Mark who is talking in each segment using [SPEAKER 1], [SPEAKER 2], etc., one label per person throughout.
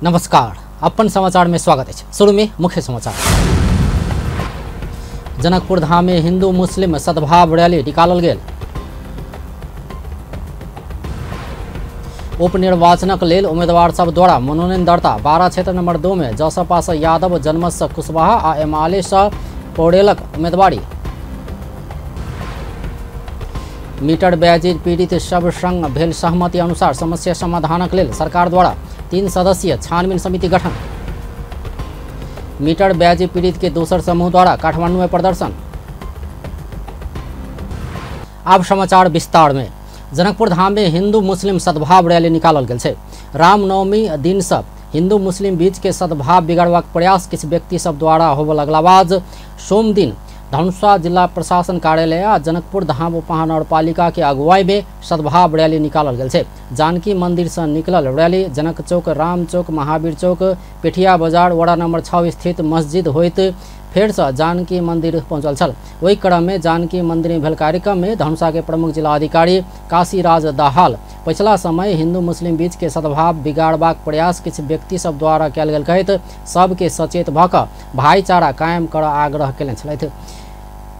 [SPEAKER 1] नमस्कार, अपन समाचार में स्वागत है। शुरू में मुख्य समाचार। जनकपुर धाम में हिंदू मुस्लिम सद्भाव रैली निकालल गेल। उपनिर्वाचनक लेल उम्मीदवार सब द्वारा मनोनयन दर्ता 12 क्षेत्र नंबर 2 में जसपा से यादव, जनमत से कुशवाहा आ एमाले से पौडेलक उम्मीदवारी। मीटर ब्याजी पीड़ित सब संग भेल सहमति अनुसार समस्या समाधानक लेल सरकार द्वारा 3 सदस्यीय छानबीन समिति गठन। मीटर ब्याजी पीड़ित के दोसर समूह द्वारा काठमांडू में प्रदर्शन। अब समाचार विस्तार में। जनकपुर धाम में हिंदू मुस्लिम सद्भाव रैली निकालल गेल छै। रामनवमी दिन सब हिंदू मुस्लिम बीच के सद्भाव बिगाड़बाक प्रयास किछु व्यक्ति सब द्वारा होबय लगला बाद सोम दिन धनुषा जिला प्रशासन कार्यालय आ जनकपुर धाम उपमहानगरपालिका के अगुवाई में सद्भाव रैली निकालल गेल छै। जानकी मंदिर से निकलल रैली जनक चौक, राम चौक, महावीर चौक, पेठिया बाजार, वड़ा नंबर 6 स्थित मस्जिद होइत फेर से जानकी मंदिर पहुंचल छल। ओहि क्रम में जानकी मंदिर में भेल कार्यक्रम में धनुषा के प्रमुख जिलाधिकारी काशीराज दाहाल पछिला समय हिंदू मुस्लिम बीच के सद्भाव बिगाड़बाक प्रयास किछु व्यक्ति सब द्वारा कयल गेल कहैत सबके सचेत भऽ कऽ भाईचारा कायम करऽ आग्रह कयने छलथि।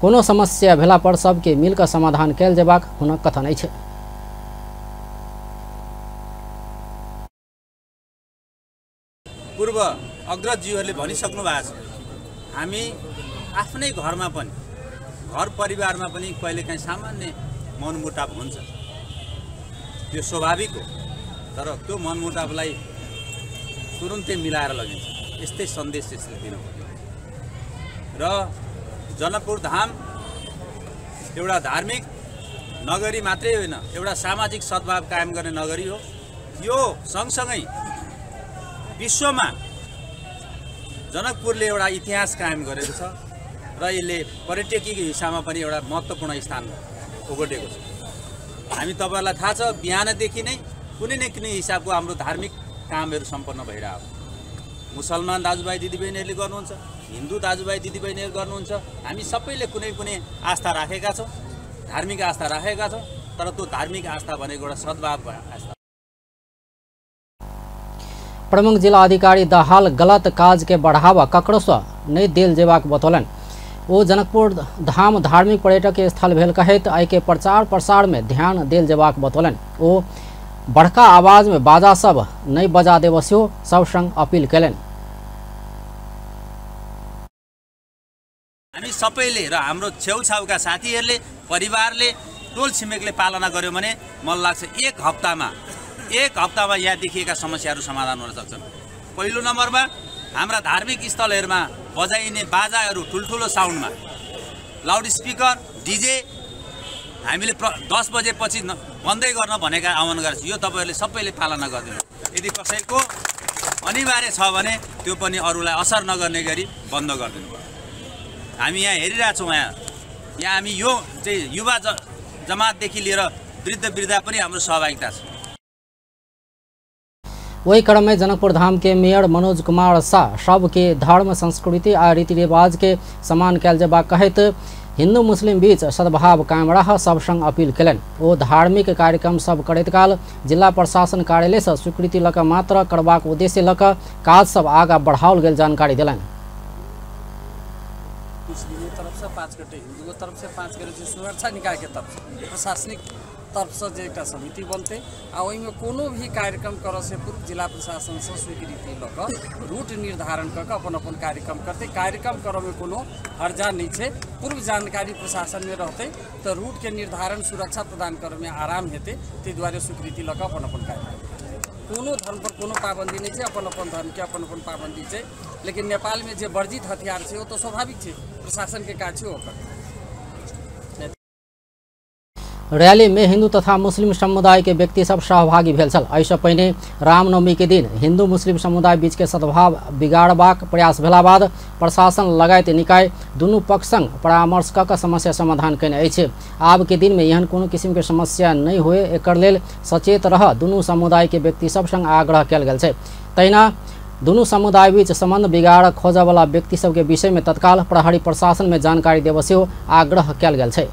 [SPEAKER 1] कोनो समस्या भेला पर सबके मिलकर समाधान कयल जेबाक हुनक कथन अछि।
[SPEAKER 2] पूर्व अग्रजजीहरूले भनिसक्नु भएको छ, हामी आफ्नै घरमा पनि, घर परिवारमा पनि कहिलेकाहीँ सामान्य मनमुटाव हुन्छ, त्यो स्वाभाविक हो। तर त्यो मनमुटावलाई तुरुन्तै मिलाएर लगिन्छ, यस्तै सन्देश यसले दिनु र जनकपुर धाम एउटा धार्मिक नगरी मात्रै होइन, एउटा सामाजिक सद्भाव कायम गर्ने नगरी हो। यो सँगसँगै विश्वमा जनकपुरले एउटा इतिहास कायम गरेको छ र यसले पर्यटकीय हिसाबमा पनि एउटा महत्त्वपूर्ण स्थान ओगटेको छ। हामी तपाईँहरूलाई थाहा छ, बिहानदेखि नै कुनै न कुनै हिसाबको हाम्रो धार्मिक कामहरू सम्पन्न भइरहेको। मुसलमान दाजुभाइ दिदीबहिनीहरूले गर्नुहुन्छ, हिन्दू दाजुभाइ दिदीबहिनीहरू गर्नुहुन्छ। हामी सबैले कुनै कुनै आस्था राखेका छौँ, धार्मिक आस्था राखेका छौँ, तर त्यो धार्मिक आस्था भनेको एउटा सद्भावको आस्था।
[SPEAKER 1] प्रमुख जिलाधिकारी दाहाल गलत काज के बढ़ावा ककरो से नहीं देल जेबाक बतौलनि। ओ जनकपुर धाम धार्मिक पर्यटक स्थल भेल कहैत एहि के प्रचार प्रसार में ध्यान देल जेबाक बतौलनि। ओ बड़का आवाज में बाजा सब नहीं बजा देब सेहो सब संग अपील कयलनि।
[SPEAKER 2] हामी सबैले र हाम्रो छेउछाउका साथीहरूले, परिवारले, टोल छिमेकले पालना गर्यो भने मलाई लाग्छ एक हप्तामा यहाँ देखिएका समस्याहरू समाधान हुन सक्छन्। पहिलो नम्बरमा हाम्रा धार्मिक स्थलहरूमा बजाइने बाजाहरू ठुल्ठुलो साउन्डमा, लाउड स्पिकर, डिजे हामीले 10 बजेपछि बन्दै गर्न भनेका आह्वान गरेको छु। यो तपाईँहरूले सबैले पालना गरिदिनु। यदि कसैको अनिवार्य छ भने त्यो पनि अरूलाई असर नगर्ने गरी बन्द गरिदिनु। हामी यहाँ हेरिरहेछौँ, यहाँ हामी यो चाहिँ युवा जमातदेखि लिएर वृद्ध वृद्धा पनि हाम्रो सहभागिता छ।
[SPEAKER 1] वही क्रम में जनकपुर धाम के मेयर मनोज कुमार शाह सबके धर्म, संस्कृति आ रीति रिवाज के सम्मान कयल जेबाक कहैत हिंदू मुस्लिम बीच सद्भाव कायम रह सब संग अपील कयलनि। ओ धार्मिक कार्यक्रम सब करैत काल जिला प्रशासन कार्यालय से स्वीकृति लऽ कऽ मात्र करबाक उद्देश्य लऽ कऽ काज सब आगा बढ़ाओल गेल जानकारी देलनि।
[SPEAKER 3] मुस्लिम तरफ से 5 गोटे, हिंदू तरफ से 5 गोटे, सुरक्षा निकाय के तरफ से, प्रशासनिक तरफ से जे एक समिति बनते आ ओहिमे कोनो भी कार्यक्रम करऽ से पूर्व जिला प्रशासन से स्वीकृति लऽ कऽ रूट निर्धारण कऽ कऽ अपन अपन कार्यक्रम करते। कार्यक्रम करऽ में कोनो हर्जा नहीं छै। पूर्व जानकारी प्रशासन में रहते तो रूट के निर्धारण, सुरक्षा प्रदान करऽ में आराम हेतै, ताहि दुआरे स्वीकृति लऽ कऽ अपन अपन कार्यक्रम। कोनो धर्म पर कोनो पाबंदी नहीं छै, अपन अपन धर्म के अपन अपन पाबंदी छै। लेकिन नेपाल में जे वर्जित हथियार छै ओ तो स्वाभाविक छै, प्रशासन के काज छै ओकर।
[SPEAKER 1] रैली में हिंदू तथा मुस्लिम समुदाय के व्यक्ति सब सहभागी भेल छल। एहिसँ पहिने रामनवमी के दिन हिंदू मुस्लिम समुदाय बीच के सद्भाव बिगाड़बाक प्रयास भेला बाद प्रशासन लगायत निकाय दुनू पक्ष संग परामर्श कऽ कऽ समस्या समाधान कयने अछि। आब के दिन में एहन कोनो किस्म के समस्या नहीं होए एकर लेल सचेत रह दुनू समुदाय के व्यक्ति सब संग आग्रह कयल गेल छै। तहिना दुनू समुदाय बीच संबंध बिगाड़ खोजऽवला व्यक्ति सबके विषय में तत्काल प्रहरी प्रशासन में जानकारी देबऽ सेहो आग्रह कयल गेल छै।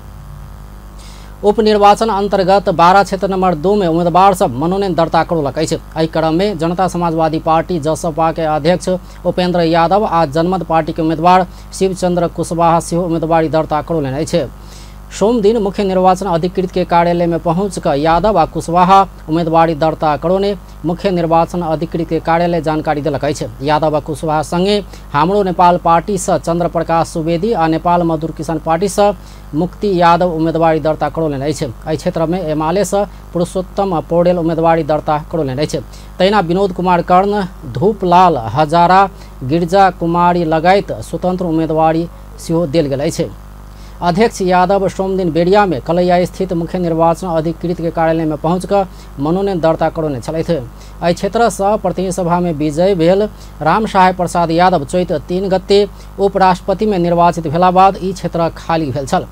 [SPEAKER 1] उपनिर्वाचन अंतर्गत 12 क्षेत्र नंबर 2 में उम्मीदवार सब मनोनयन दर्ता करौलक अछि। एहि क्रम में जनता समाजवादी पार्टी जसपा के अध्यक्ष उपेंद्र यादव आ जनमत पार्टी के उम्मीदवार शिवचंद्र कुशवाहा सेहो उम्मीदवारी दर्ता करौलनि अछि। सोमदिन मुख्य निर्वाचन अधिकृत के कार्यालय में पहुंचकर यादव आ कुशवाहा उम्मीदवारी दर्ता करौने मुख्य निर्वाचन अधिकृत के कार्यालय जानकारी देलक अछि। यादव आ कुशवाहा संगे हाम्रो नेपाल पार्टी से चंद्र प्रकाश सुवेदी आ नेपाल मजदूर किसान पार्टी से मुक्ति यादव उम्मीदवारी दर्ता करौलनि अछि। एहि क्षेत्र में एमाले से पुरुषोत्तम पौडेल उम्मीदवारी दर्ता करौलनि अछि। तहिना विनोद कुमार कर्ण, धूपलाल हजारा, गिरिजा कुमारी लगायत स्वतंत्र उम्मीदवारी सेहो देल गेल अछि। अध्यक्ष यादव सोमदिन बेरिया में कलैया स्थित मुख्य निर्वाचन अधिकृत के कार्यालय में पहुंचकर मनोनयन दर्ता करौने छलथि। एहि क्षेत्र से प्रतिनिधि सभा में विजय भेल राम सहाय प्रसाद यादव चैत 3 गते उपराष्ट्रपति में निर्वाचित भेला बाद ई क्षेत्र खाली भेल छल।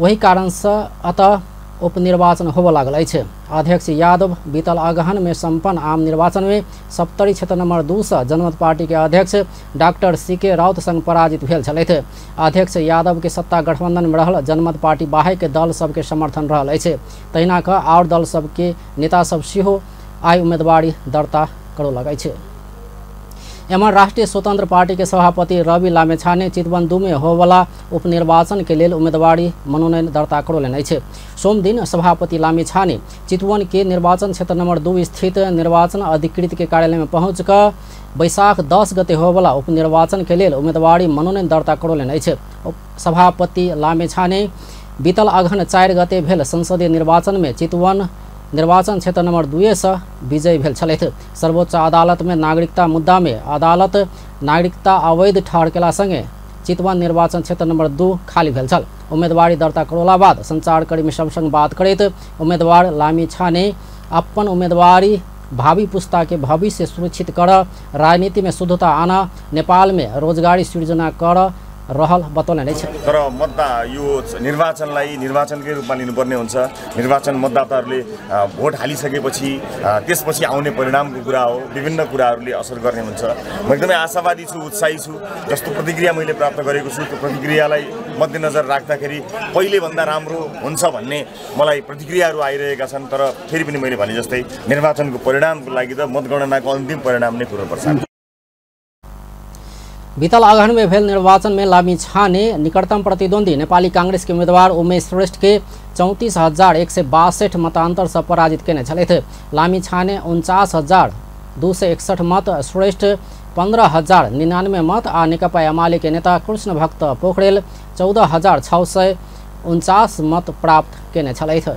[SPEAKER 1] ओहि कारण से अतः उपनिर्वाचन होबय लागल अछि। अध्यक्ष यादव बीतल अगहन में संपन्न आम निर्वाचन में सप्तरी क्षेत्र नंबर 2 से जनमत पार्टी के अध्यक्ष डॉक्टर सी.के. राउत संग पराजित भेल छलथि। अध्यक्ष यादव के सत्ता गठबंधन में रहल जनमत पार्टी बाहर के दल सबके समर्थन रहल अछि। तहिना कऽ आओर दल सबके नेता सब सेहो आइ उम्मीदवारी दर्ता करौलक अछि। एम्हर राष्ट्रीय स्वतंत्र पार्टी के सभापति रवि लामेछाने चितवन 2 में होवला उपनिर्वाचन के लेल उम्मीदवारी मनोनयन दर्ता करौलनि अछि। सोमदिन सभापति लामेछाने चितवन के निर्वाचन क्षेत्र नंबर 2 स्थित निर्वाचन अधिकृत के कार्यालय में पहुंचकर बैसाख 10 गते होवला उपनिर्वाचन के लेल उम्मीदवारी मनोनयन दर्ता करौलनि अछि। सभापति लामेछाने बीतल अगहन 4 गते भेल संसदीय निर्वाचन में चितवन निर्वाचन क्षेत्र नंबर 2 से विजयी भेल छलथि। सर्वोच्च अदालत में नागरिकता मुद्दा में अदालत नागरिकता अवैध ठहर केला संगे चितवन निर्वाचन क्षेत्र नंबर 2 खाली भेल छल। उम्मीदवारी दर्ता करौला बाद संचारकर्मी सब संग बात करैत उम्मीदवार लामिछाने अपन उम्मीदवारी भावी पुस्ता के भविष्य सुरक्षित कर, राजनीति में शुद्धता आना, नेपाल में रोजगारी सृजना कर रहल बतौलनि अछि।
[SPEAKER 4] तर मतदा यो निर्वाचनलाई निर्वाचनकै रूपमा लिनुपर्ने हुन्छ। निर्वाचन मतदाताहरूले भोट हालिसकेपछि त्यसपछि आउने परिणामको कुरा हो। विभिन्न कुराहरूले असर गर्ने हुन्छ। म एकदमै आशावादी छु, उत्साही छु। जस्तो प्रतिक्रिया मैले प्राप्त गरेको छु त्यो प्रतिक्रियालाई मध्यनजर राख्दाखेरि पहिलेभन्दा राम्रो हुन्छ भन्ने मलाई प्रतिक्रियाहरू आइरहेका छन्। तर फेरि पनि मैले भने जस्तै निर्वाचनको परिणामको लागि त मतगणनाको अन्तिम परिणाम नै पुग्नुपर्छ।
[SPEAKER 1] बीतल अगहन में भेल निर्वाचन में लामिछाने निकटतम प्रतिद्वंदी नेपाली कांग्रेस के उम्मीदवार उमेश श्रेष्ठ के 34,162 मतांतर से पराजित केने छलथि। लामिछाने 49,261 मत, श्रेष्ठ 15,099 मत आ नेकपा एमाले के नेता कृष्ण भक्त पोखरेल 14,649 मत प्राप्त केने छलथि।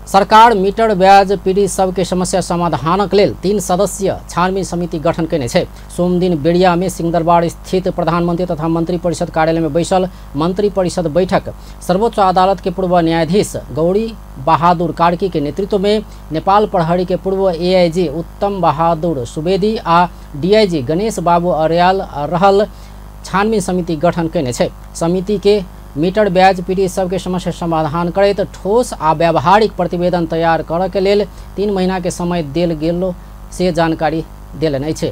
[SPEAKER 1] सरकार मीटर ब्याज पीड़ित सबके समस्या समाधानक लेल 3 सदस्यीय छानबीन समिति गठन केने छै। सोमदिन बेरिया में सिंहदरबार स्थित प्रधानमंत्री तथा मंत्री परिषद कार्यालय में बैसल मंत्री परिषद बैठक सर्वोच्च अदालत के पूर्व न्यायाधीश गौरी बहादुर कार्की के नेतृत्व में नेपाल प्रहरी के पूर्व एआईजी उत्तम बहादुर सुवेदी आ डीआईजी गणेश बाबू अर्याल रहल छानबीन समिति गठन केने छै। समिति के मीटर ब्याज पीड़ित सबके समस्या समाधान करैत ठोस आ व्यावहारिक प्रतिवेदन तैयार करऽ के लेल 3 महीना के समय देल गेल से जानकारी देलनि अछि।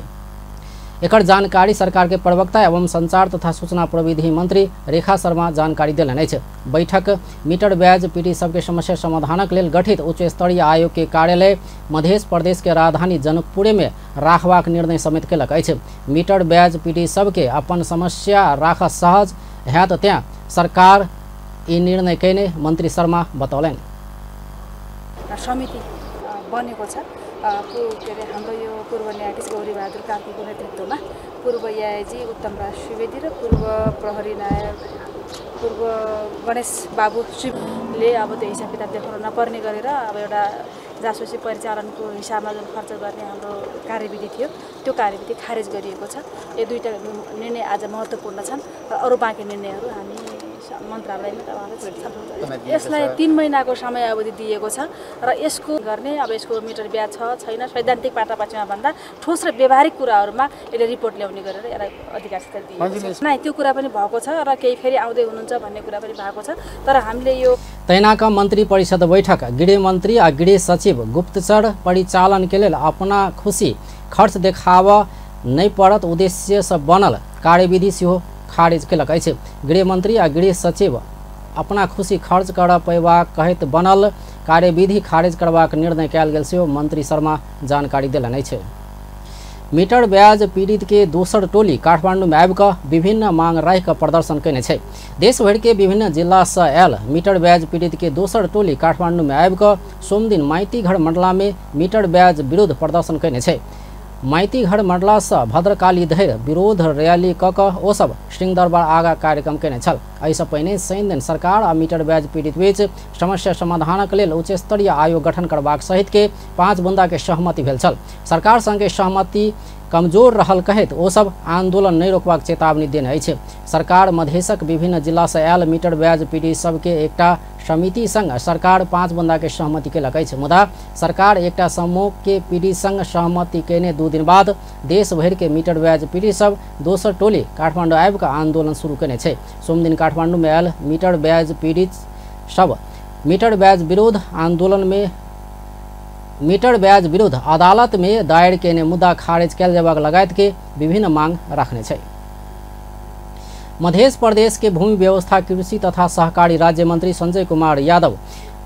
[SPEAKER 1] एकर जानकारी सरकार के प्रवक्ता एवं संचार तथा सूचना प्रविधि मंत्री रेखा शर्मा जानकारी देलनि अछि। बैठक मीटर ब्याज पीड़ित सबके समस्या समाधानक लेल गठित उच्च स्तरीय आयोग के कार्यालय मध्य प्रदेश के राजधानी जनकपुरे में राखबाक निर्णय समेत केलक अछि। मीटर ब्याज पीड़ित सबके अपन समस्या राख सहज हैत त्याँ सरकार ई निर्णय केने मंत्री शर्मा बतौलनि।
[SPEAKER 5] समिति बनेको छ के अरे हाम्रो यो पूर्व न्यायाधीश गौरी बहादुर कार्कीको नेतृत्वमा पूर्व एआईजी उत्तम राज सुवेदी र पूर्व प्रहरी नायक पूर्व गणेश बाबु शिवले अब त्यो हिसाब किताब देखाउन नपर्ने गरेर अब एउटा जासुसी परिचालनको हिसाबमा जुन खर्च गर्ने हाम्रो कार्यविधि थियो त्यो कार्यविधि खारेज गरिएको छ। यो दुईटा निर्णय आज महत्त्वपूर्ण छन् र अरू बाँकी निर्णयहरू हामी मन्त्रालयमा छलफल। यसलाई 3 महिनाको समय अवधि दिएको छ र यसको गर्ने अब यसको मिटर ब्याज छ छैन सैद्धान्तिक पाटापाटीमा भन्दा ठोस र व्यवहारिक कुराहरूमा यसले रिपोर्ट ल्याउने गरेर यसलाई अधिकारसित दिएको छ। नै त्यो कुरा पनि भएको छ र केही फेरि आउँदै हुनुहुन्छ भन्ने कुरा पनि भएको छ। तर हामीले यो
[SPEAKER 1] तैनाका मन्त्री परिषद बैठक गृहमन्त्री आ गृह सचिव गुप्तचर परिचालन के लेल अपना खुशी खर्च देखाब नहि पड़त उद्देश्य से बनल कार्यविधि सेहो खारिज केलक अछि। गृहमन्त्री आ गृह सचिव अपना खुशी खर्च कर पेबाक कहैत बनल कार्यविधि खारिज करबाक निर्णय कयल गेल सेहो मंत्री शर्मा जानकारी देलनि अछि। मीटर ब्याज पीड़ित के दोसर टोली काठमांडू में आबि कऽ विभिन्न मांग राखि कऽ प्रदर्शन कयने छै। देशभरि के विभिन्न जिला से आयल मीटर ब्याज पीड़ित के दोसर टोली काठमांडू में आबि कऽ सोमदिन माइतीघर मंडला में मीटर ब्याज विरुद्ध प्रदर्शन कयने छै। माइतीघर मंडला से भद्रकाली धरि विरोध रैली कऽ कऽ ओ सब सिंहदरबार आगा कार्यक्रम कयने छल। एहिसँ पहिने शनि दिन सरकार आ मीटर ब्याज पीड़ित बीच समस्या समाधानक लेल उच्च स्तरीय आयोग गठन करबाक सहित के 5 बुंदा के सहमति भेल छल। सरकार संगे सहमति कमजोर रहल कहैत ओ सब आंदोलन नहि रोकबाक चेतावनी देने अछि। सरकार मधेशक विभिन्न जिला से आयल मीटर ब्याज पीड़ित सबके एकटा समिति संग सरकार 5 बुंदा के सहमति केलक अछि। मुदा सरकार एकटा समूह के पीड़ित संग सहमति केने 2 दिन बाद देश भरि के मीटर ब्याज पीड़ित सब दोसर टोली काठमांडू आबि कऽ आंदोलन शुरू केने छै। सोमदिन काठमांडू में आयल मीटर ब्याज पीड़ित सब मीटर ब्याज विरोध आंदोलन में मीटर ब्याज विरुद्ध अदालत में दायर केने मुद्दा खारिज कयल जेबाक लगायत के विभिन्न मांग रखने छै। मध्य प्रदेश के भूमि व्यवस्था कृषि तथा सहकारी राज्य मंत्री संजय कुमार यादव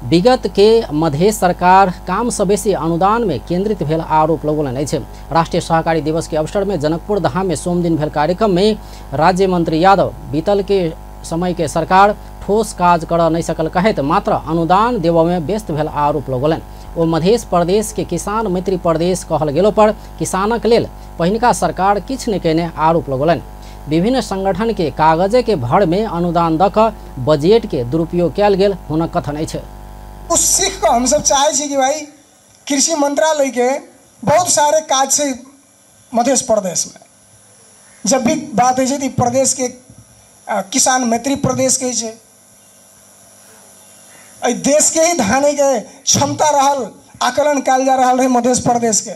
[SPEAKER 1] विगत के मध्य सरकार काम से बेसी अनुदान में केंद्रित भेल आरोप लगौलनि अछि। राष्ट्रीय सहकारी दिवस के अवसर में जनकपुर धाम में सोमदिन भेल कार्यक्रम में राज्य मंत्री यादव बीतल के समय के सरकार ठोस काज कर नहीं सकल कहैत मात्र अनुदान देबय में व्यस्त भेल आरोप लगौलनि। ओ मध्य प्रदेश के किसान मैत्री प्रदेश कहल गेलो पर किसानक लेल पहिनका सरकार किछु नहि कयने आरोप लगौलनि। विभिन्न संगठन के कागजे के भर में अनुदान दऽ कऽ बजट के दुरुपयोग कयल गेल हुनक कथन अछि।
[SPEAKER 6] उस सीख को हम सब चाहे छी कि भाई कृषि मंत्रालय के बहुत सारे काज से मध्य प्रदेश में जब भी बात होइ छै प्रदेश के किसान मैत्री प्रदेश कहै छै, एहि देश के ही धाने के क्षमता रहल आकलन कयल जा रहल रहे मध्य प्रदेश के,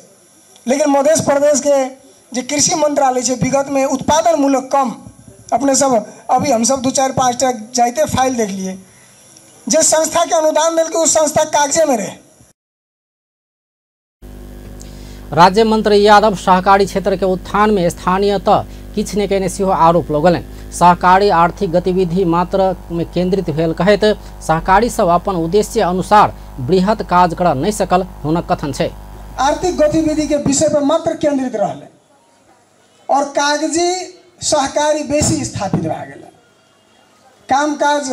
[SPEAKER 6] लेकिन मध्य प्रदेश के जे कृषि मंत्रालय छै विगत में उत्पादन मूलक कम अपने सब अभी हम सब 2 4 5 टा जाइते फाइल देख लिए जे संस्था के अनुदान दिल के उस संस्था कागजे में रहे।
[SPEAKER 1] राज्य मंत्री यादव सहकारी क्षेत्र के उत्थान में स्थानीय तह किछु नहि कयने सेहो आरोप लगौलनि। सहकारी आर्थिक गतिविधि मात्र में केंद्रित भेल कहैत सहकारी सब अपन उद्देश्य अनुसार बृहत काज कर नहीं सकल हुनक कथन छै।
[SPEAKER 6] आर्थिक गतिविधि के विषय पर मात्र केंद्रित रहले और कागजी सहकारी बेसी स्थापित भए गेलै। कामकाज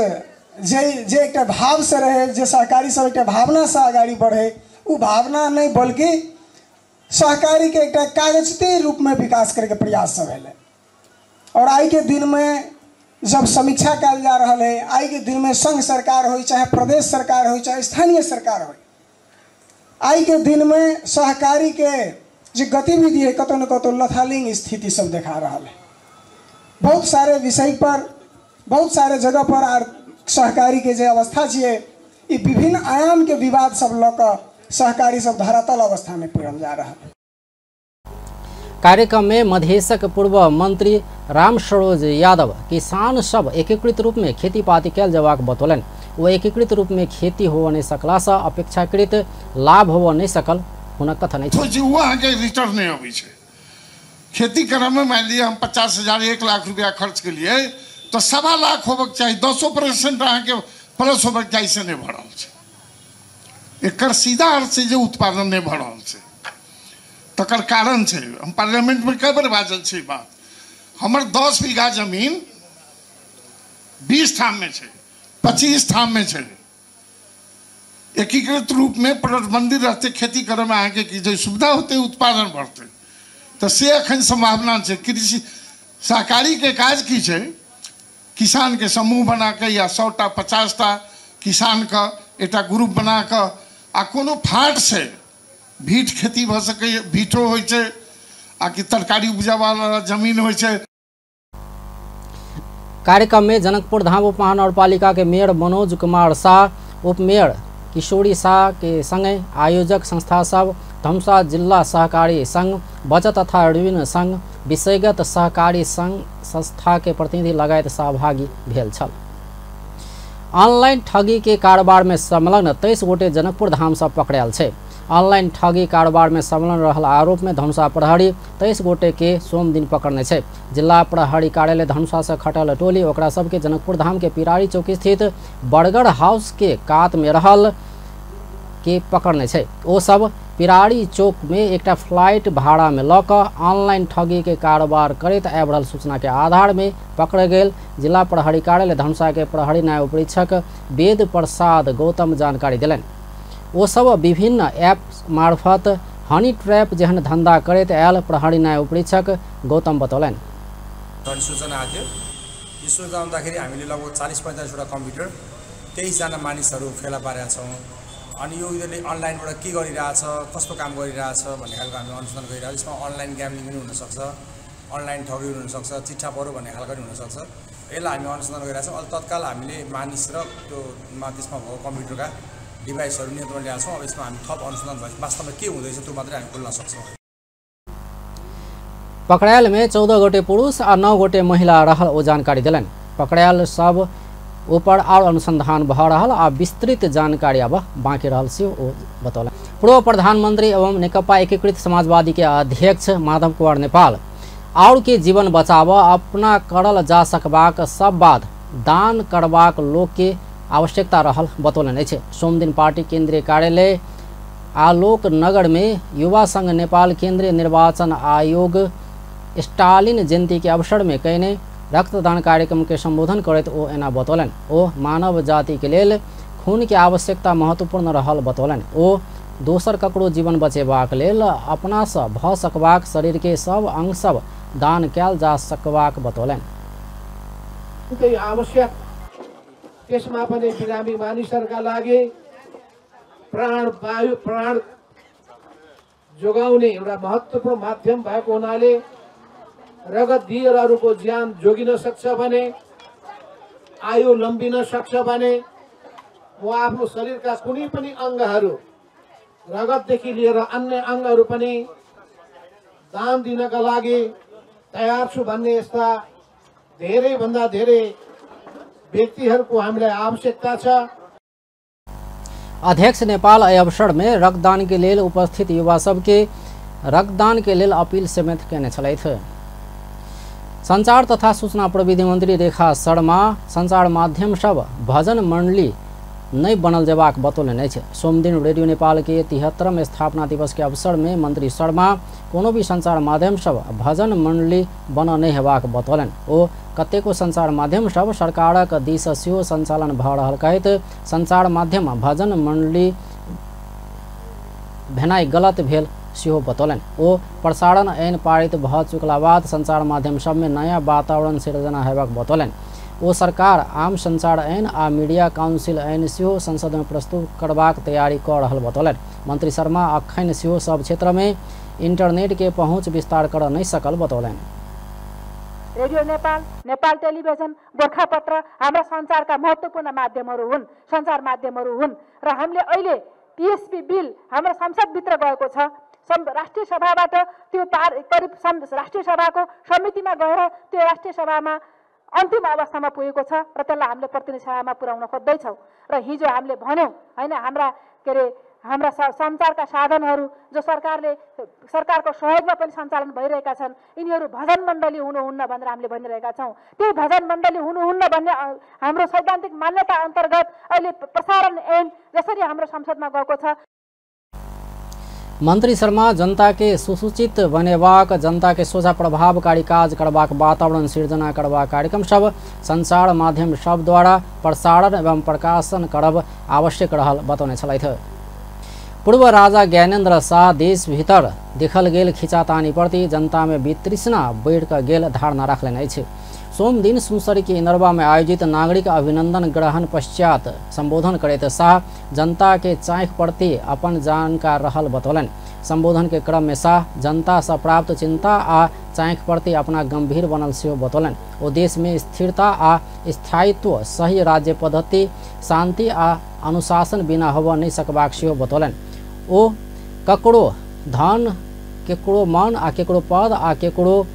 [SPEAKER 6] जे जे एकटा भाव से रहे, जे सहकारी सब एकटा भावना से अगाडि बढ़े, उ भावना नहीं बल्कि सहकारी के एकटा कागजती रूप में विकास करके प्रयास सब भेलै। और आई के दिन में जब समीक्षा कयल जा रहा है, आई के दिन में संघ सरकार हो चाहे प्रदेश सरकार हो चाहे स्थानीय सरकार हो, आई के दिन में सहकारी के जो गतिविधि है कतौ न कतौ लथालिंग स्थिति सब देखा रहा है। बहुत सारे विषय पर बहुत सारे जगह पर आर सहकारी के जो अवस्था छे ई विभिन्न आयाम के विवाद सब लऽ कऽ सहकारी सब धरातल अवस्था में पड़ल जा रहा है।
[SPEAKER 1] कार्यक्रम में मधेशक पूर्व मंत्री राम सरोज यादव किसान सब एकीकृत रूप में खेतीपाती कयल जेबाक बतौलनि। ओ एकीकृत रूप में खेती होबय नहि सकला से अपेक्षाकृत लाभ होबय नहि सकल हुनक कथन अछि।
[SPEAKER 7] ओ अहाँके रिटर्न नहि अबै छै। खेती करय में मान लिअ हम 50,000 1 लाख रुपया खर्च केलियै तऽ 1.25 लाख होबक चाही, 10% अहाँके प्लस होबक चाही, से नहि भऽ रहल छै। एकर सीधा अर्थ छै जे उत्पादन नहि भऽ रहल छै। तकर कारण छै, हम पार्लियामेंटमे कए बेर बाजल छी बात, हमर 10 बीघा जमीन 20 ठाममे छै, 25 ठाममे छै। एकीकृत रूपमे प्लॉटबंदी रहतै, खेती करयमे अहाँके की जे सुविधा होतै, उत्पादन बढ़तै, तऽ से एखन सम्भावना छै। कृषि सहकारीके काज की छै, किसानके समूह बनाकऽ या 100टा 50टा किसानके एकटा ग्रुप बनाकऽ आ कोनो फाट से भीट खेती भऽ सकैए, भीटो होइ छै आ कि तरकारी उपजाबैवला जमीन होइ छै।
[SPEAKER 1] कार्यक्रम में जनकपुर धाम उप महानगरपालिका के मेयर मनोज कुमार शाह, उप मेयर किशोरी शाह के संगे आयोजक संस्था सब, धमसा जिला सहकारी संघ, बचत तथा ऋण संघ, विषयगत सहकारी संघ संस्था के प्रतिनिधि लगायत सहभागी भेल छल। ऑनलाइन ठगी के कारोबार में संलग्न 23 गोटे जनकपुर धाम से पकड़ायल छै। ऑनलाइन ठगी कारोबार में संलग्न रहल आरोप में धनुषा प्रहरी 23 गोटे के सोम दिन पकड़ने छै। जिला प्रहरी कार्यालय धनुषा से खटल टोली ओकरा सबके जनकपुर धाम के पिरारी चौक स्थित बर्गर हाउस के कात में रहल के पकड़ने छै। ओ सब पिरारी चौक में एकटा फ्लाइट भाड़ा में लऽ कऽ ऑनलाइन ठगी के कारोबार करैत आबि रहल सूचना के आधार में पकड़ गेल। जिला प्रहरी कार्यालय धनुषा के प्रहरी नायब उपरीक्षक वेद प्रसाद गौतम जानकारी देलनि। ओ सब विभिन्न ऐप मार्फत हनी ट्रैप जेहन धंधा करैत आयल प्रहरी नायब उपरीक्षक गौतम बतौलनि।
[SPEAKER 8] सूचना आएको थियो। यो सूचना आउँदाखेरि हामीले लगभग 40-45 वटा कम्प्युटर 23 जना मानिसहरू फेला पारेका छौँ। अनि यो यिनीहरूले अनलाइनबाट के गरिरहेछ, कस्तो काम गरिरहेछ भन्ने खालको हामी अनुसन्धान गरिरहेको। यसमा अनलाइन ग्याम्लिङ पनि हुनसक्छ, अनलाइन ठगी हुनसक्छ, चिट्ठा परो भन्ने खालको पनि हुनसक्छ। यसलाई हामी अनुसन्धान गरिरहेको छौँ। अहिले तत्काल हामीले मानिस र त्यो त्यसमा भएको कम्प्युटरका डिभाइसहरू नियन्त्रणमा ल्याएको छौँ। अब यसमा हामी थप अनुसन्धान भएपछि वास्तवमा के हुँदैछ त्यो मात्रै हामी खोल्न सक्छौँ।
[SPEAKER 1] पकड़ायल में 14 गोटे पुरुष आ 9 गोटे महिला रहल ओ जानकारी देलनि। पकड़ायल सब ऊपर और अनुसंधान भऽ रहल आ विस्तृत जानकारी अब बाँकी रहल से ओ बतौलनि। पूर्व प्रधानमंत्री एवं नेकपा एकीकृत समाजवादी के अध्यक्ष माधव कुमार नेपाल और के जीवन बचाव अपना करल जा सकबाक सब बात दान करबाक लोक के आवश्यकता रहल बतौलनि अछि। सोमदिन पार्टी केंद्रीय कार्यालय आलोक नगर में युवा संघ नेपाल केंद्रीय निर्वाचन आयोग स्टालिन जयंती के अवसर में कयने रक्तदान कार्यक्रम के संबोधन करैत ओ एना बतौलनि। ओ मानव जाति के लेल खून के आवश्यकता महत्वपूर्ण रहल बतौलनि। ओ दोसर ककरो जीवन बचेबाक लेल अपनासँ भऽ सकबाक शरीर के सब अंग सब दान कयल जा सकबाक बतौलनि।
[SPEAKER 9] आवश्यक त्यसमा पनि बिरामी मानिसहरूका लागि प्राण वायु प्राण जोगाउने एउटा महत्त्वपूर्ण माध्यम भएको हुनाले रगत दिएर अरूको ज्यान जोगिन सक्छ भने, आयु लम्बिन सक्छ भने म आफ्नो शरीरका कुनै पनि अङ्गहरू रगतदेखि लिएर अन्य अङ्गहरू पनि दान दिनका लागि तयार छु भन्ने यस्ता धेरैभन्दा धेरै व्यक्तिहरूको हामीलाई आवश्यकता छ।
[SPEAKER 1] अध्यक्ष नेपाल एहि अवसर में रक्तदान के लेल उपस्थित युवा सबके रक्तदान के लेल अपील समेत केने छलथि। संचार तथा सूचना प्रविधि मंत्री रेखा शर्मा संचार माध्यम सब भजन मंडली नहीं बनल जेबाक बतौलनि अछि। सोमदिन रेडियो नेपाल के 73वां स्थापना दिवस के अवसर में मंत्री शर्मा कोनो भी संचार माध्यम सब भजन मंडली बन नहीं हेबाक बतौलनि। ओ कतेको संचार माध्यम सब सरकारक दिस सेहो संचालन भऽ रहल कहैत संचार माध्यम भजन मंडली भेनाइ गलत भेल सेहो बतौलनि। ओ प्रसारण ऐन पारित भऽ चुकला बाद संचार माध्यम सब में नया वातावरण सिर्जना हेबाक बतौलनि। ओ सरकार आम संचार ऐन आ मीडिया काउंसिल ऐन सेहो संसद में प्रस्तुत करबाक तैयारी कऽ रहल बतौलनि। मंत्री शर्मा अखन सेहो सब क्षेत्र में इंटरनेट के पहुंच विस्तार कर नहीं सकल बतौलनि।
[SPEAKER 5] रेडियो नेपाल, नेपाल टेलिभिजन, गोरखापत्र हाम्रा सञ्चारका महत्त्वपूर्ण माध्यमहरू हुन्, सञ्चार माध्यमहरू हुन् र हामीले अहिले पीएसपी बिल हाम्रो संसदभित्र गएको छ। राष्ट्रिय सभाबाट त्यो करिब राष्ट्रिय सभाको समितिमा गएर त्यो राष्ट्रिय सभामा अन्तिम अवस्थामा पुगेको छ र त्यसलाई हामीले प्रतिनिधि सभामा पुर्याउन खोज्दैछौँ। र हिजो हामीले भन्यौँ होइन, हाम्रा के अरे हाम्रा सञ्चारका साधनहरू जो सरकारले सरकारको सहयोगमा पनि सञ्चालन भइरहेका छन्, यिनीहरू भजन मण्डली हुनुहुन्न भनेर हामीले भनिरहेका छौँ। त्यही भजन मण्डली हुनुहुन्न भन्ने हाम्रो सैद्धान्तिक मान्यता अन्तर्गत अहिले प्रसारण ऐन जसरी हाम्रो संसदमा गएको छ।
[SPEAKER 1] मंत्री शर्मा जनता के सुसूचित बनेबाक, जनता के सोझा प्रभावकारी काज करबाक वातावरण सिर्जना करबाक कार्यक्रम सब संचार माध्यम सब द्वारा प्रसारण एवं प्रकाशन करब आवश्यक रहल बतौने छलथि। पूर्व राजा ज्ञानेन्द्र शाह देश भीतर देखल गेल खिंचातानी प्रति जनता में वितृष्णा बढ़ि कऽ गेल धारणा राखलनि अछि। सोमदिन सुनसरी के इनरवा में आयोजित नागरिक अभिनंदन ग्रहण पश्चात संबोधन करैत शाह जनता के चाँख प्रति अपन जानकार रहल बतौलनि। संबोधन के क्रम में शाह जनता से प्राप्त चिंता आ चाँख प्रति अपना गंभीर बनल सेहो बतौलनि। ओ देश में स्थिरता आ स्थायित्व, सही राज्य पद्धति, शांति आ अनुशासन बिना होबऽ नहि सकबाक सेहो बतौलनि। ओ ककरो धन, केकरो मन आ केकरो पद आ केकरो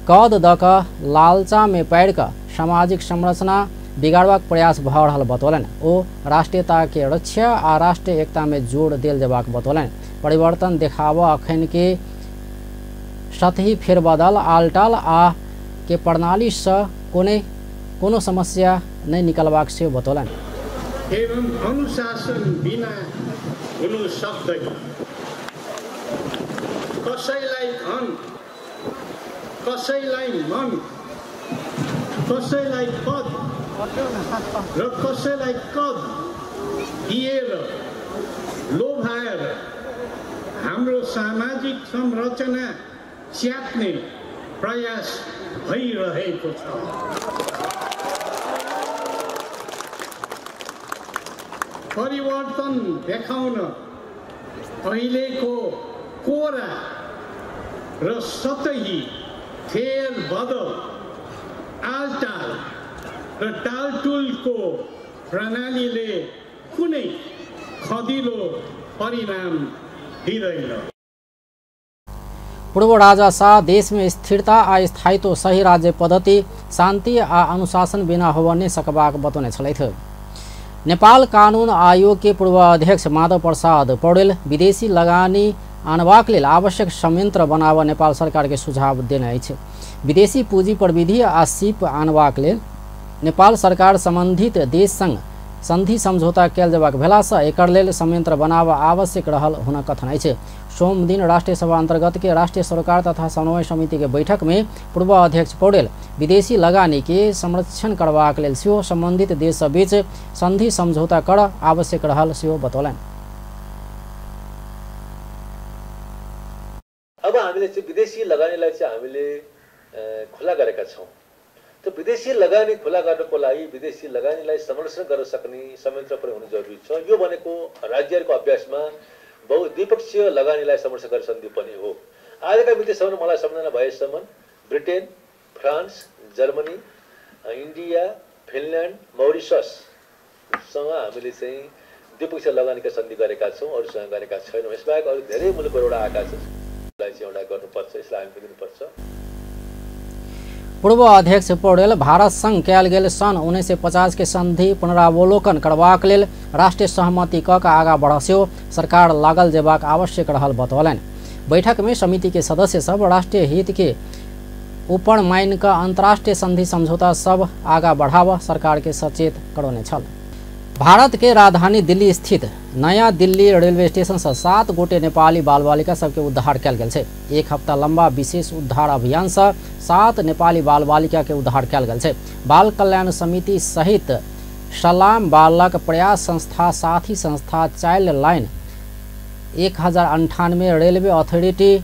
[SPEAKER 1] कद दऽ कऽ लालचा में पारि कऽ सामाजिक संरचना बिगाड़बाक प्रयास भऽ रहल बतौलनि। ओ राष्ट्रीयता के रक्षा आ राष्ट्रीय एकता में जोर देल जेबाक बतौलनि। परिवर्तन देखाब अखन के सतही फेरबदल आलटाल आ के प्रणाली से कोनो समस्या नहीं निकलबाक से बतौलनि।
[SPEAKER 10] एवं अनुशासन बिना हुनु सक्दैन। कसैलाई धन, कसैलाई मन, कसैलाई पद र कसैलाई कद दिएर लोभाएर हाम्रो सामाजिक संरचना च्यात्ने प्रयास भइरहेको छ। परिवर्तन देखाउन अहिलेको कोरा र सतही फेरबदल आलटाल र टालटुलको प्रणालीले कुनै खदिलो परिणाम दिँदैन।
[SPEAKER 1] पूर्व राजा शाह देश में स्थिरता आ स्थायित्व सही राज्य पद्धति शांति आ अनुशासन बिना होब नहि सकबाक बतौने छलथि। नेपाल कानून आयोग के पूर्व अध्यक्ष माधव प्रसाद पौडेल विदेशी लगानी आनबाक लेल आवश्यक संयंत्र बनाब नेपाल सरकार के सुझाव देने अछि। विदेशी पूंजी प्रविधि आ सीप आनबाक लेल नेपाल सरकार संबंधित देश संग संधि समझौता कयल जेबाक भेलासँ एकर लेल संयंत्र बनाब आवश्यक रहल हुनक कथन अछि। सोमदिन राष्ट्रिय सभा अंतर्गत के राष्ट्रिय सरोकार तथा समन्वय समिति के बैठक में पूर्व अध्यक्ष पौडेल विदेशी लगानी के संरक्षण करबाक लेल सेहो संबंधित देश बीच संधि समझौता कर आवश्यक रहल सेहो बतौलनि।
[SPEAKER 11] अब हामीले चाहिँ विदेशी लगानीलाई चाहिँ हामीले खुला गरेका छौँ। त्यो विदेशी लगानी खुला गर्नको लागि विदेशी लगानीलाई संरक्षण गर्न सक्ने संयन्त्र पनि हुनु जरुरी छ। यो भनेको राज्यहरूको अभ्यासमा बहुद्विपक्षीय लगानीलाई संरक्षण गर्ने सन्धि पनि हो। आजका मितिसम्म मलाई सम्झना भएसम्म Britain, France, Germany, India, Finland, मौरिसससँग हामीले चाहिँ द्विपक्षीय लगानीका सन्धि गरेका छौँ, अरूसँग गरेका छैनौँ। यसबाहेक अरू धेरै मुलुकहरूबाट आएका छन्, यसलाई चाहिँ एउटा गर्नुपर्छ, यसलाई हामी दिनुपर्छ।
[SPEAKER 1] पूर्व अध्यक्ष पौडेल भारत संग कयल गेल सन् 1950 के संधि पुनरावलोकन करबाक लेल राष्ट्रिय सहमति क के आगा बढ़ सेहो सरकार लागल जेबाक आवश्यक रहल बतौलनि। बैठक में समिति के सदस्य सब राष्ट्रीय हित के ऊपर मान क अंतर्राष्ट्रीय संधि समझौता सब आगा बढ़ाव सरकार के सचेत करौने छल। भारत के राजधानी दिल्ली स्थित नया दिल्ली रेलवे स्टेशन से 7 गोटे नेपाली बाल बालिका सबके उद्धार कयल गेल छै। एक हफ्ता लंबा विशेष उद्धार अभियान से 7 नेपाली बाल बालिका के उद्धार कयल गेल छै। बाल कल्याण समिति सहित सलाम बालक प्रयास संस्था, साथी संस्था, child line 1098, railway authority,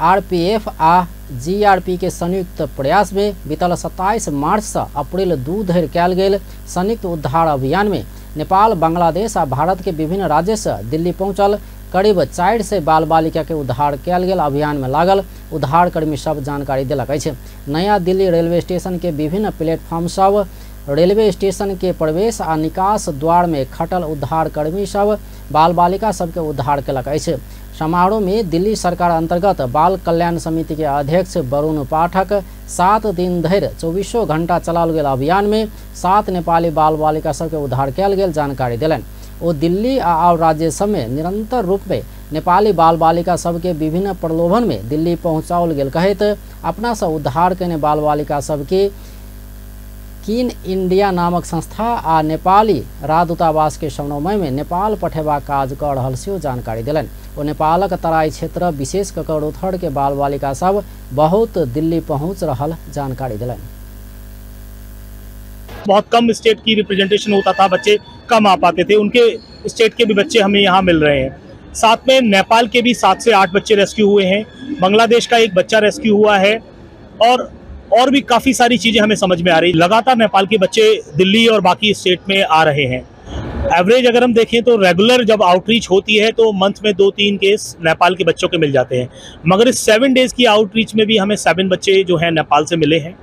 [SPEAKER 1] RPF आ जीआरपी के संयुक्त प्रयास में बीतल 27 मार्च से अप्रैल 2 धरि कयल गेल संयुक्त उद्धार अभियान में नेपाल, बांग्लादेश आ भारत के विभिन्न राज्य से दिल्ली पहुंचल करीब 400 बाल बालिका के उद्धार कयल गेल अभियान में लागल उद्धारकर्मी सब जानकारी देलक अछि। नया दिल्ली रेलवे स्टेशन के विभिन्न प्लेटफॉर्म सब रेलवे स्टेशन के प्रवेश आ निकास द्वार में खटल उद्धारकर्मी सब बाल बालिका सबके उद्धार कयलक अछि। समारोह में दिल्ली सरकार अंतर्गत बाल कल्याण समिति के अध्यक्ष वरुण पाठक 7 दिन धरि 24 घंटा चलाओल गेल अभियान में 7 नेपाली बाल बालिका सबके उद्धार कयल गेल जानकारी देलनि। ओ दिल्ली आ और राज्य सब में निरंतर रूप में नेपाली बाल बालिका सबके विभिन्न प्रलोभन में दिल्ली पहुँचाओल गेल कहैत अपना से उद्धार कयने बाल बालिका सबके किन इंडिया नामक संस्था आ नेपाली राजदूतावास के समन्वय में नेपाल पठेबाक काज कऽ रहल सेहो जानकारी देलनि। ओ नेपालक तराई क्षेत्र विशेष कऽ रौतहट के बाल बालिका सब बहुत दिल्ली पहुंच रहल जानकारी देलनि।
[SPEAKER 12] बहुत कम स्टेट की रिप्रेजेंटेशन होता था, बच्चे कम आ पाते थे, उनके स्टेट के भी बच्चे हमें यहाँ मिल रहे हैं। साथ में नेपाल के भी 7 से 8 बच्चे रेस्क्यू हुए हैं, बांग्लादेश का एक बच्चा रेस्क्यू हुआ है और भी काफ़ी सारी चीज़ें हमें समझ में आ रही। लगातार नेपाल के बच्चे दिल्ली और बाकी स्टेट में आ रहे हैं। एवरेज अगर हम देखें तो रेगुलर जब आउटरीच होती है तो मंथ में 2-3 केस नेपाल के बच्चों के मिल जाते हैं, मगर इस 7 डेज़ की आउटरीच में भी हमें 7 बच्चे जो हैं नेपाल से मिले हैं।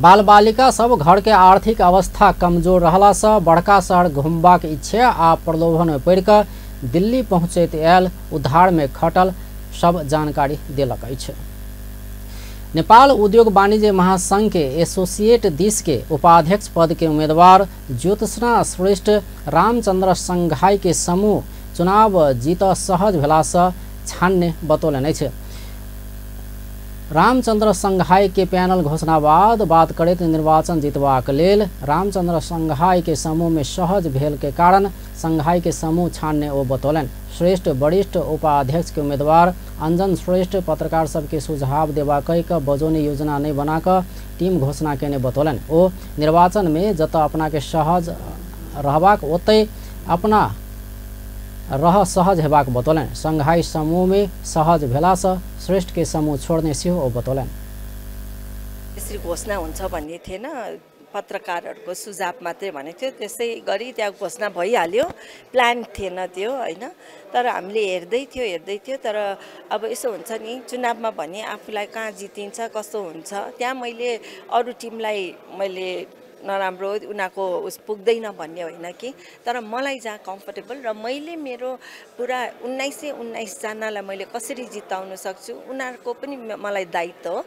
[SPEAKER 1] बाल बालिका सब घर के आर्थिक अवस्था कमजोर रहला से बड़का शहर घुमबाक इच्छा आ प्रलोभन में पड़ि कऽ दिल्ली पहुँचैत आयल उद्धार में खटल सब जानकारी देलक अछि। नेपाल उद्योग वाणिज्य महासंघ के एसोसिएट दिस के उपाध्यक्ष पद के उम्मीदवार ज्योत्सना श्रेष्ठ रामचंद्र संघाई के समूह चुनाव जीत सहज भेलासँ छान्ने बतौलनि अछि। रामचंद्र संघाई के पैनल घोषणा बाद बात करैत निर्वाचन जीतबाक लेल रामचंद्र संघाई के समूह में सहज भेल के कारण संघाई के समूह छानने ओ बतौलनि। श्रेष्ठ वरिष्ठ उपाध्यक्ष के उम्मीदवार अंजन श्रेष्ठ पत्रकार सबके सुझाव देवा कहि कऽ बजौनी योजना नहीं बना कऽ टीम घोषणा केने बतौलनि। ओ निर्वाचन में जतऽ अपना के सहज रहबाक ओतै अपना रह सहज हेबाक बतौलनि। संघाई समूह में सहज भेलासँ श्रेष्ठ के समूह छोड़ने सेहो ओ बतौलनि।
[SPEAKER 13] यसरी घोषणा हुन्छ भन्ने थिएन, पत्रकारहरूको सुझाव मात्रै भनेको थियो, त्यसै गरी त्यहाँ घोषणा भइहाल्यो, प्लान थिएन त्यो हैन। तर हामीले हेर्दै थियो तर अब यसो हुन्छ नि चुनावमा भने आफूलाई कहाँ जितिन्छ कस्तो हुन्छ, त्यहाँ मैले अरू टिमलाई मैले नराम्रो उनीहरूको उस पुग्दैन भन्ने होइन कि, तर मलाई जहाँ कम्फर्टेबल र मैले मेरो पुरा 1919 जनालाई मैले कसरी जिताउन सक्छु उनीहरूको पनि मलाई दायित्व हो।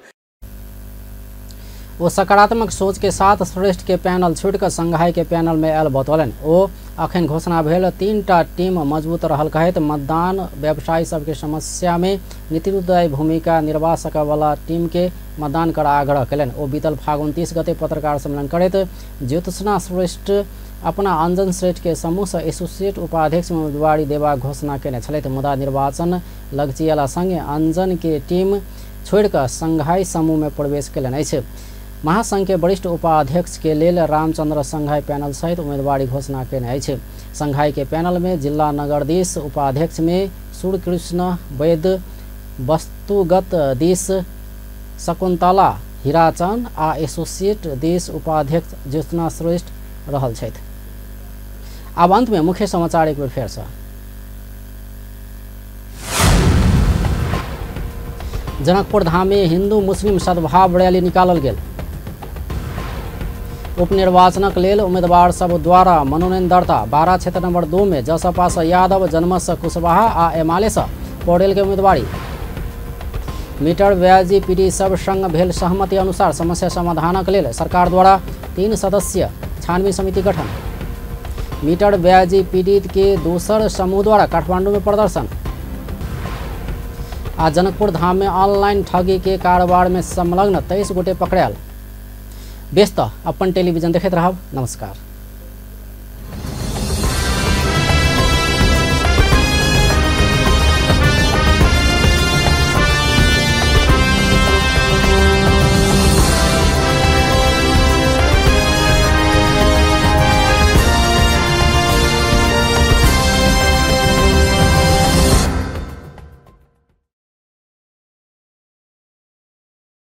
[SPEAKER 1] वो सकारात्मक सोच के साथ श्रेष्ठ के पैनल छुटि संघाई के पैनल में आयल बतौलनि। ओ अखन घोषणा भेल 3टा टीम मजबूत रहल कहैत मतदान व्यवसायी सबके समस्या में नेतृत्वदायी भूमिका निर्वाह सकयवला टीम के मतदान कर आग्रह कयलनि। ओ बीतल फागुन 30 गते पत्रकार सम्मेलन करैत ज्योत्सना श्रेष्ठ अपना अंजन श्रेष्ठ के समूह से एसोसिएट उपाध्यक्ष में उम्मीदवारी देबाक घोषणा केने छलथि, मुदा निर्वाचन लगचियला संगे अंजन के टीम छोड़िकऽ संघाई समूह में प्रवेश कयलनि अछि। महासंघ के वरिष्ठ उपाध्यक्ष के लेल रामचंद्र संघाई पैनल सहित उम्मीदवारी घोषणा केने अछि। संघाई के पैनल में जिला नगरधीश उपाध्यक्ष में सूर्यकृष्ण वैद्य, वस्तुगत दिस शकुंतला हीराचंद आ एसोसिएट दिस उपाध्यक्ष ज्योत्सना श्रेष्ठ रहल छथि। आब अंत में मुख्य समाचार एक बेर फेर से। जनकपुर धाम में हिंदू मुस्लिम सद्भाव रैली निकालल गेल। उपनिर्वाचनक लेल उम्मीदवार सब द्वारा मनोनयन दर्ता। 12 क्षेत्र नंबर 2 में जसपा से यादव, जनमत से कुशवाहा आ एमाले से पौडेल के उम्मीदवारी। मीटर ब्याजी पीढ़ी सब संग भेल सहमति अनुसार समस्या समाधानक लेल सरकार द्वारा 3 सदस्यीय छानबीन समिति गठन। मीटर ब्याजी पीड़ित के दोसर समूह द्वारा काठमांडू में प्रदर्शन। आ जनकपुर धाम में ऑनलाइन ठगी के कारोबार में संलग्न 23 गोटे पकड़ायल। व्यस्त अपन टेलीविजन देखैत रहब। नमस्कार।